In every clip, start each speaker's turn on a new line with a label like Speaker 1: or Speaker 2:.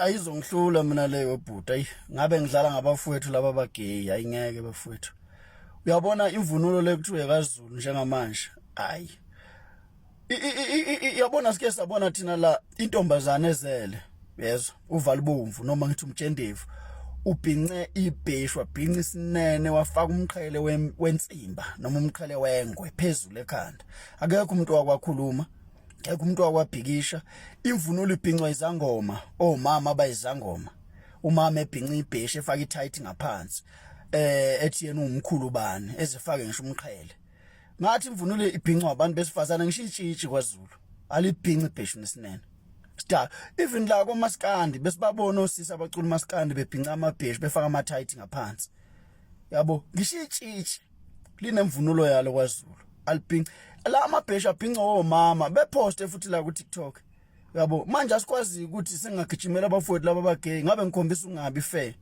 Speaker 1: Ayizongihlula mina leyo bhuti. Ayi ngabe ngidlala ngabafowethu laba bagay, ayingeke bafowethu. Uyabona imvunulo le kuthiwe kaZulu njengamanje. Hayi. Yabona sike sabona thina la intombazane ezele. Yezwa, uvalibomvu noma ngithi umtshendevu. Ubhince ibheshu, wabhinca isinene, wafaka umqhele wensimba noma umqhele wengwe phezulu ekhanda. Akekho umuntu wakwakhuluma. Ngeke umuntu wakwabhikisha imvunulo ibhincwa izangoma omama abayizangoma umama ebhinca ibheshi efaka itight ngaphansi eh ethi yena ungumkhulu bani ezifake ngisho umqhele ngathi imvunulo ibhincwa abantu besifazana ngisho itshitshi kwaZulu alibhinci ibheshi nesinene star even la komaskandi besibabona osisi abacula umaskandi bebhinca amabheshi befaka ama tight ngaphansi yabo ngisho itshitshi linemvunulo yalo kwaZulu alibhinci la amabhesha abhinca omama beposte futhi la ku TikTok yabo manje asikwazi ukuthi singagijimela abafowethu laba abagay ngabe ngikhombisa ungabi fair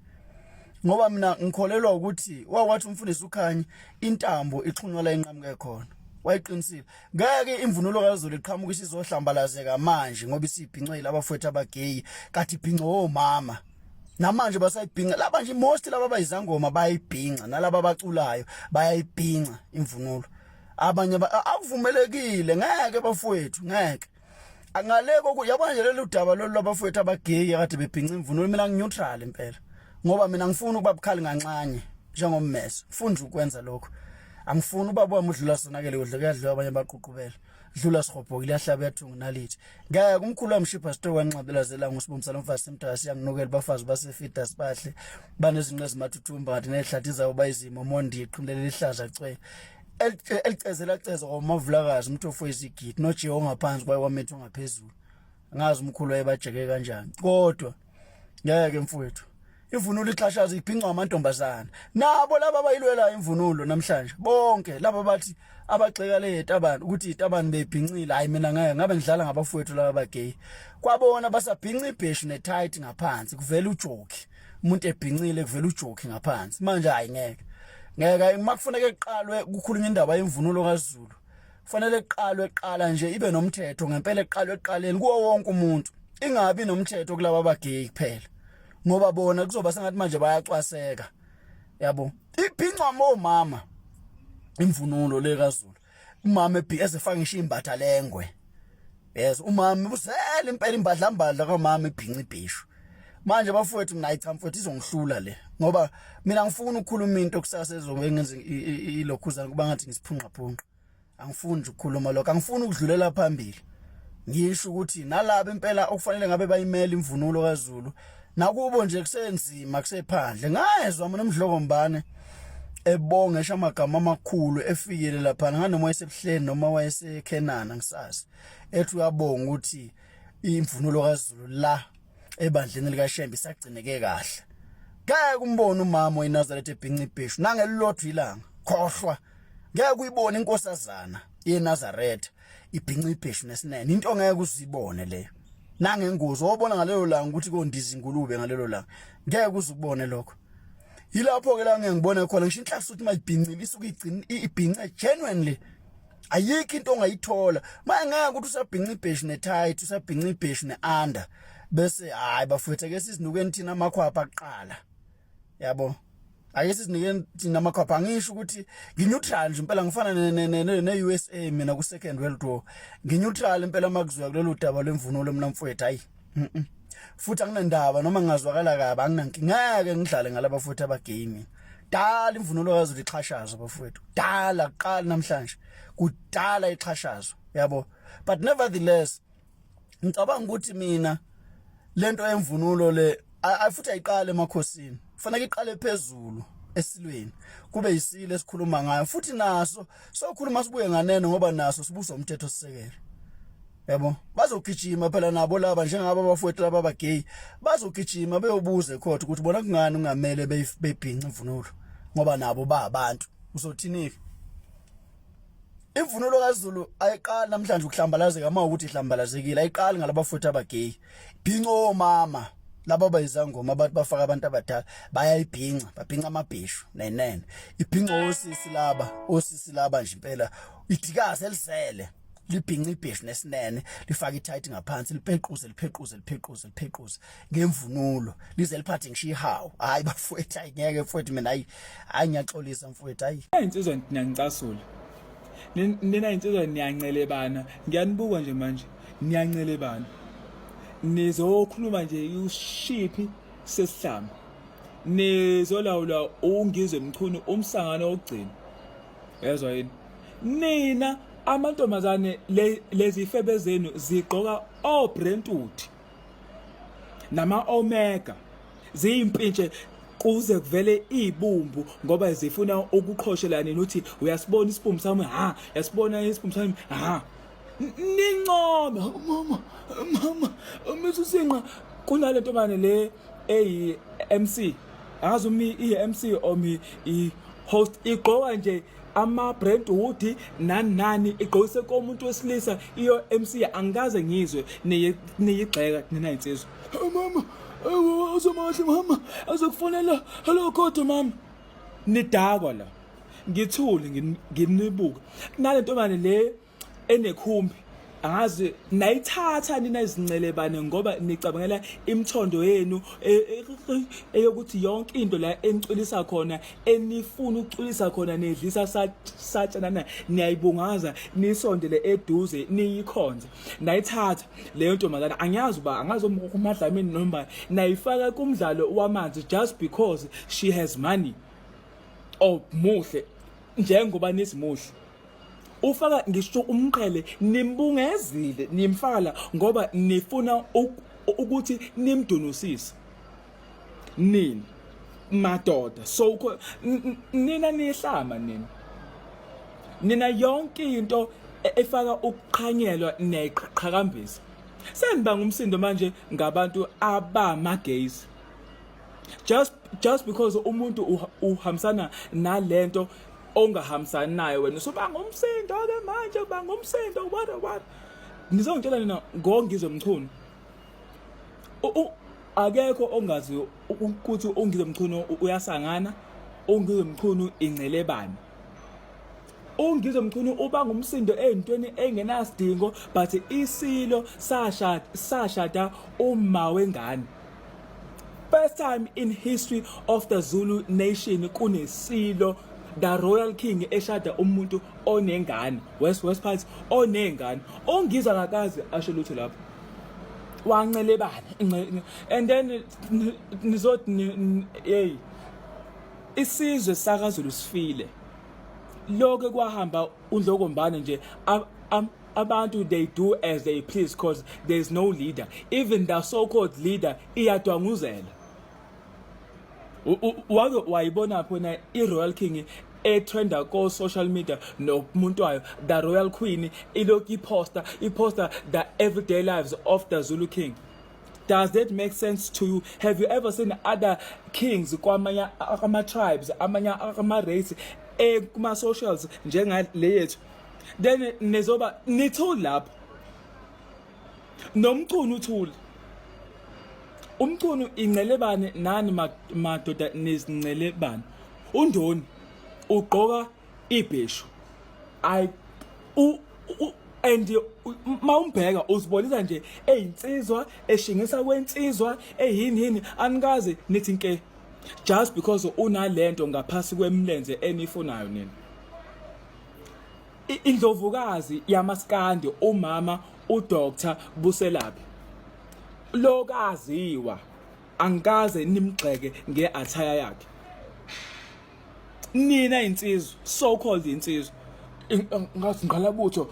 Speaker 1: ngoba mina ngikholelwa ukuthi wawathi umfundisi uKhanyi intambo ixhunywa la inqamuke khona wayiqinisile ngeke imvunulo kaZulu iqhamuka isizohlambalazeka manje ngoba isibhincile abafowethu abagay kathi ibhinco omama namanje basayibhinca laba nje most laba abayizangoma bayayibhinca nalaba abaculayo bayayibhinca imvunulo abanye akuvumelekile ngeke bafowethu ngeke angaleko yabona nje lolu daba lolu labafowethu abagay akade bebhinca imvunulo mina ngineutral impela ngoba mina ngifuna ukuba bukhali nganxanye njengommese ngifuna ukwenza lokho angifuni ubaba wami udlula sonakele kudla kuyadliwa abanye baququbela dlula sihobhokile yahlaba yathunga nalithi ngeke umkhulu wami shipha sito wanxabela zelanga usibomsa lomfazi semdaka siyanginukela bafazi basefida sibahle banezinqe ezimathuthumba ngathi nehlathi zabo bayizimo mondi iqhumlele lihlaza cwe elicezela ceza kwamavulakazi umthofo wezigidi noje ongaphansi kwaye wamethu ongaphezulu ngazi umkhulu wayebajeke kanjani kodwa ngeke mfowethu imvunulo ixhashaza ibhincwa amantombazana nabo laba abayilwela imvunulo namhlanje bonke laba bathi abagxeka le yetabane ukuthi itabane beyibhincile hayi mina ngeke ngabe ngidlala ngabafowethu laba bagay kwabona basabhinca ibheshu netight ngaphansi kuvela ujoki umuntu ebhincile kuvela ujoki ngaphansi manje hayi ngeke ngeke uma kufuneka kuqalwe kukhulunywa indaba yemvunulo kaZulu kufanele kuqalwe kuqala nje ibe nomthetho ngempela eqalwe ekuqaleni kuwo wonke umuntu ingabi nomthetho kulaba abagay kuphela ngoba bona kuzoba sengathi manje bayacwaseka yabo ibhincwa omama imvunulo le kaZulu umama ebhi ezefaka ngisho imbatha lengwe yes umama uzele impela imbadlambadla kamama ibhinca ibhishu manje bafowethu mina ayi cha mfowethu izongihlula le ngoba mina ngifuna ukukhuluma into kusasa ezobe ngenze ilokhuzana kuba ngathi ngisiphunqa phunqa angifuni nje ukukhuluma lokho angifuni ukudlulela phambili ngisho ukuthi nalabo impela okufanele ngabe bayimela imvunulo kaZulu nakubo nje kusenzima kusephandle ngayezwa mina umdlokombane ebonga esho amagama amakhulu efikile lapha nganoma wayesebuhleni noma wayesekhenana ngisazi ethi uyabonga ukuthi imvunulo kaZulu la ebandleni likaShembe isagcineke kahle ngeke umbone umama oyiNazaretha ebhinca ibheshu nangelilodwa ilanga khohlwa ngeke uyibone inkosazana yeNazaretha ibhinca ibheshu nesinene into ngeke uzibone leyo nangengozi obona ngalelo langa ukuthi kondiza ingulube ngalelo langa ngeke uzubone lokho yilapho ke la ngeke ngibone khona ngisho inhlasi ukuthi mayibhincile isuke igcine ibhince genuinely ayikho into ongayithola maye ngeke ukuthi usabhinca ibheshu netight usabhinca ibheshu ne-under bese hayi bafowethu ake sizinukeni thina amakhwapha kuqala yabo ake sizinikeni thina amakhwapha angisho ukuthi ngineutral nje impela ngifana ne-USA mina ku-second world war ngineutral impela makuziwa kulolu daba lwemvunulo mina mfowethu hayi futhi anginandaba noma ngingazwakala kabi anginankinga ngeke ngidlale ngalaba futhi abagame dala imvunulo kaZulu ixhashazwa bafowethu dala kuqala namhlanje kudala ixhashazwa yabo but nevertheless ngicabanga ukuthi mina lento yemvunulo le futhi ayiqale emakhosini kufanele iqale phezulu esilweni kube yisilo esikhuluma ngayo futhi naso sokhuluma sibuye nganeno ngoba naso sibuswa umthetho sisekelo yabo bazogijima phela nabo laba njengaba abafowethu laba abagay bazogijima beyobuza ecourt ukuthi bona kungani ungamele bebhince imvunulo ngoba nabo ba abantu uzothini imvunulo kaZulu ayiqali namhlanje ukuhlambalazeka uma ukuthi ihlambalazekile ayiqali ngalabafowethu abagay bhinco omama laba bayizangoma abantu bafaka abantu abadala bayayibhinca babhinca amabhishu nenene ibhinco osisi laba osisi laba nje impela idikazi elisele Libhinca ibheshu nesinene, lifake itight ngaphansi, liphequze, liphequze, liphequze, liphequze ngemvunulo, lize liphathe ngisho ihawu. Hayi bafowethu, hayi ngeke mfowethu mina, hayi hayi, ngiyaxolisa mfowethu, hayi.
Speaker 2: Insizwa, niyangicasula nina insizwa, niyancelebana. Ngiyanibuka nje manje, niyancelebana, nizokhuluma nje ushiphi sesihlamba, nizolawula uNgizwe Mchunu umsangano wokugcina, yezwa yini nina amantombazane? Lezi febe zenu zigqoka oBrentwood nama Omega, ziyimpintshe kuze kuvele ibumbu ngoba zifuna ukuqhoshelana nini. Uthi uyasibona isibumbu sami? Ha, uyasibona isibumbu sami? Ha, nincome mama, mama umisusinqa kunale ntombane le eyi MC, angazi umi i MC or mi i host, igqoka nje ama Brentwood nani nani, igqokise komuntu wesilisa, iyo MC. Angikaze ngizwe niyigxeka nina insizwa. Mama uzomahle, mama azokufonela, hello kodwa mama, nidakwa la. Ngithule nginibuka nale ntombane le enekhumbi, angazi nayithatha nina izincelebane ngoba nicabangela imithondo yenu eyokuthi yonke into la enicwilisa khona, enifuna ukucwilisa khona, nidlisa satshanana, niyayibungaza, nisondele eduze, niyikhonze. Nayithatha leyo ntombazana, angiyazi uba angazi uMadlamini noma, nayifaka kumdlalo wamanzi just because she has money or muhle njengoba nisimuhle. Ufaka ngisho umqhele, nimbungezile, nimfaka la ngoba nifuna ukuthi nimdunusise nini madoda. So nina nihlama nina, nina yonke into efaka ukuqhanyelwa niyayiqhakambisa. Senibanga umsindo manje ngabantu abama-gays just because umuntu uhambisana nalento ongahambisani nayo wena, usubanga umsindo ke manje, ubanga umsindo. What nizongitshela nina ngoNgizwe Mchunu? Akekho ongazi ukuthi uNgizwe Mchunu uyasangana, uNgizwe Mchunu incelebane. UNgizwe Mchunu ubanga umsindo ey'ntweni engenasidingo, but isilo sashada, sashada uma wengane. First time in history of the Zulu nation kunesilo, the royal king, eshada umuntu onengane, west parts onengane. ONgizwe akakaze asho lutho lapho, wancelebana. And then nizothi hey, isizwe sakaZulu sifile. Lokho kwahamba uNdlokombane nje, abantu they do as they please because there is no leader. Even the so called leader iyadwanguzela. Wake wayibona phona i-royal king etrenda ko social media nomuntu wayo, the royal queen, ilokhu iposta the everyday lives of the Zulu king? Does that make sense to you? Have you ever seen other kings kwamanye ama-tribes, amanye ama-race, kuma-socials njengale yethu? Then nizoba nithule lapho noMchunu uthule. UMchunu incelebane, nani madoda nizincelebane. Undoni ugqoka ibheshu i and mawumbheka uzibonisa nje eyinsizwa, eshingisa kwensizwa, eyini yini, anikaze nithi nke just because unalento ngaphasi kwemlenze enifunayo nina. Indlovukazi yamaskandi, umama uDr Buselaphi, lokaziwa, angikaze nimgxeke ngeattire yakhe nina insizwa, so called insizwa. Ngathi ingqalabutho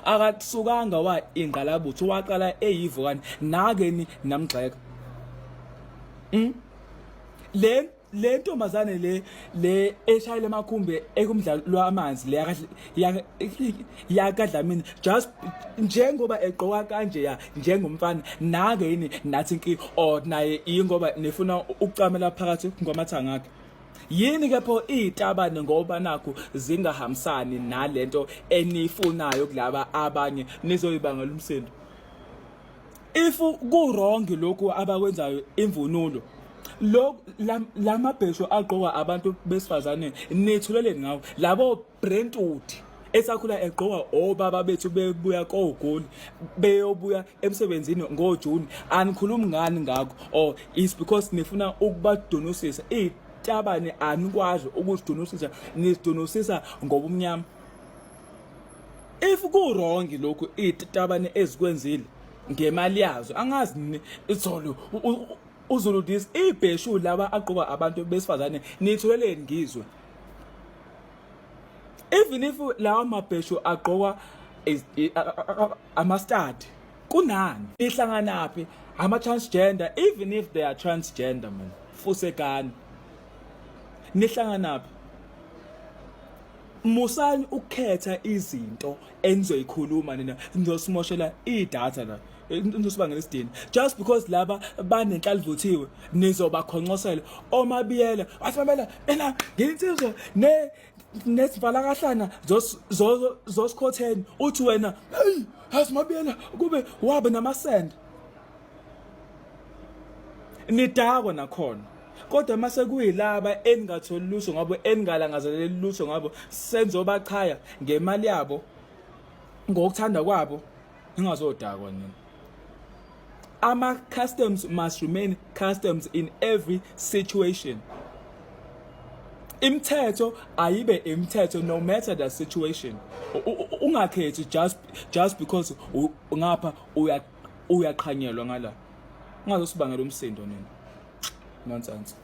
Speaker 2: akasukanga wa ingqalabutho, waqala eyivukane nake ni namgxeka. Le ntombazane le eshayela emakhumbi ekumdlalo lwamanzi le yakaDlamini, just njengoba egqoka kanje ya njengomfana, nake yini nathi inki or naye ingoba nifuna ukucamela phakathi kwamathanga akhe yini ke pho izitabane, ngoba nakho zingahambisani nalento enifunayo kulaba abanye, nizoyibangela umsindo. If ku wrong lokhu abakwenzayo, imvunulo lo lamabheshu agqokwa abantu besifazane, nithuleleni ngawo labo Brentwood. Esakhula egqoka obaba bethu bebuya koGoli beyobuya emsebenzini ngoJune. Anikhulumi ngani ngakho or is because nifuna ukubadonosisa itabane anikwazi ukuzidonosisa nizidonosisa ngobumnyama. If ku wrong lokhu itabane ezikwenzile ngemali yazo angazi itholo uZulu this ibheshu laba agqoka abantu besifazane nitholeleni ngizwe. Even if lawa mabheshu agqokwa ama-stud kunani nihlanganaphi ama-transgender even if they are transgender man fusekani nihlanganaphi musani ukukhetha izinto enizoyikhuluma nina nizosimoshela idatha la nizosibangela isidina just because laba banenhlalivuthiwe nizobakhonqosela omabiyela wathi mamela mina ngiyinsizwa ne nesivalakahlana zosikhotheni uthi wena hey yazi mabiyela kube wabe namasende nidakwa nakhona kodwa mase kuyilaba eningatholi lutho ngabo eningalangazeleli lutho ngabo senzobachaya ngemali yabo ngokuthanda kwabo ningazodakwa nina. Ama customs must remain customs in every situation. Imithetho ayibe imithetho no matter the situation. Ungakhethi just because ngapha uyaqhanyelwa ngala. Ungazosibangela umsindo nina. Nonsense.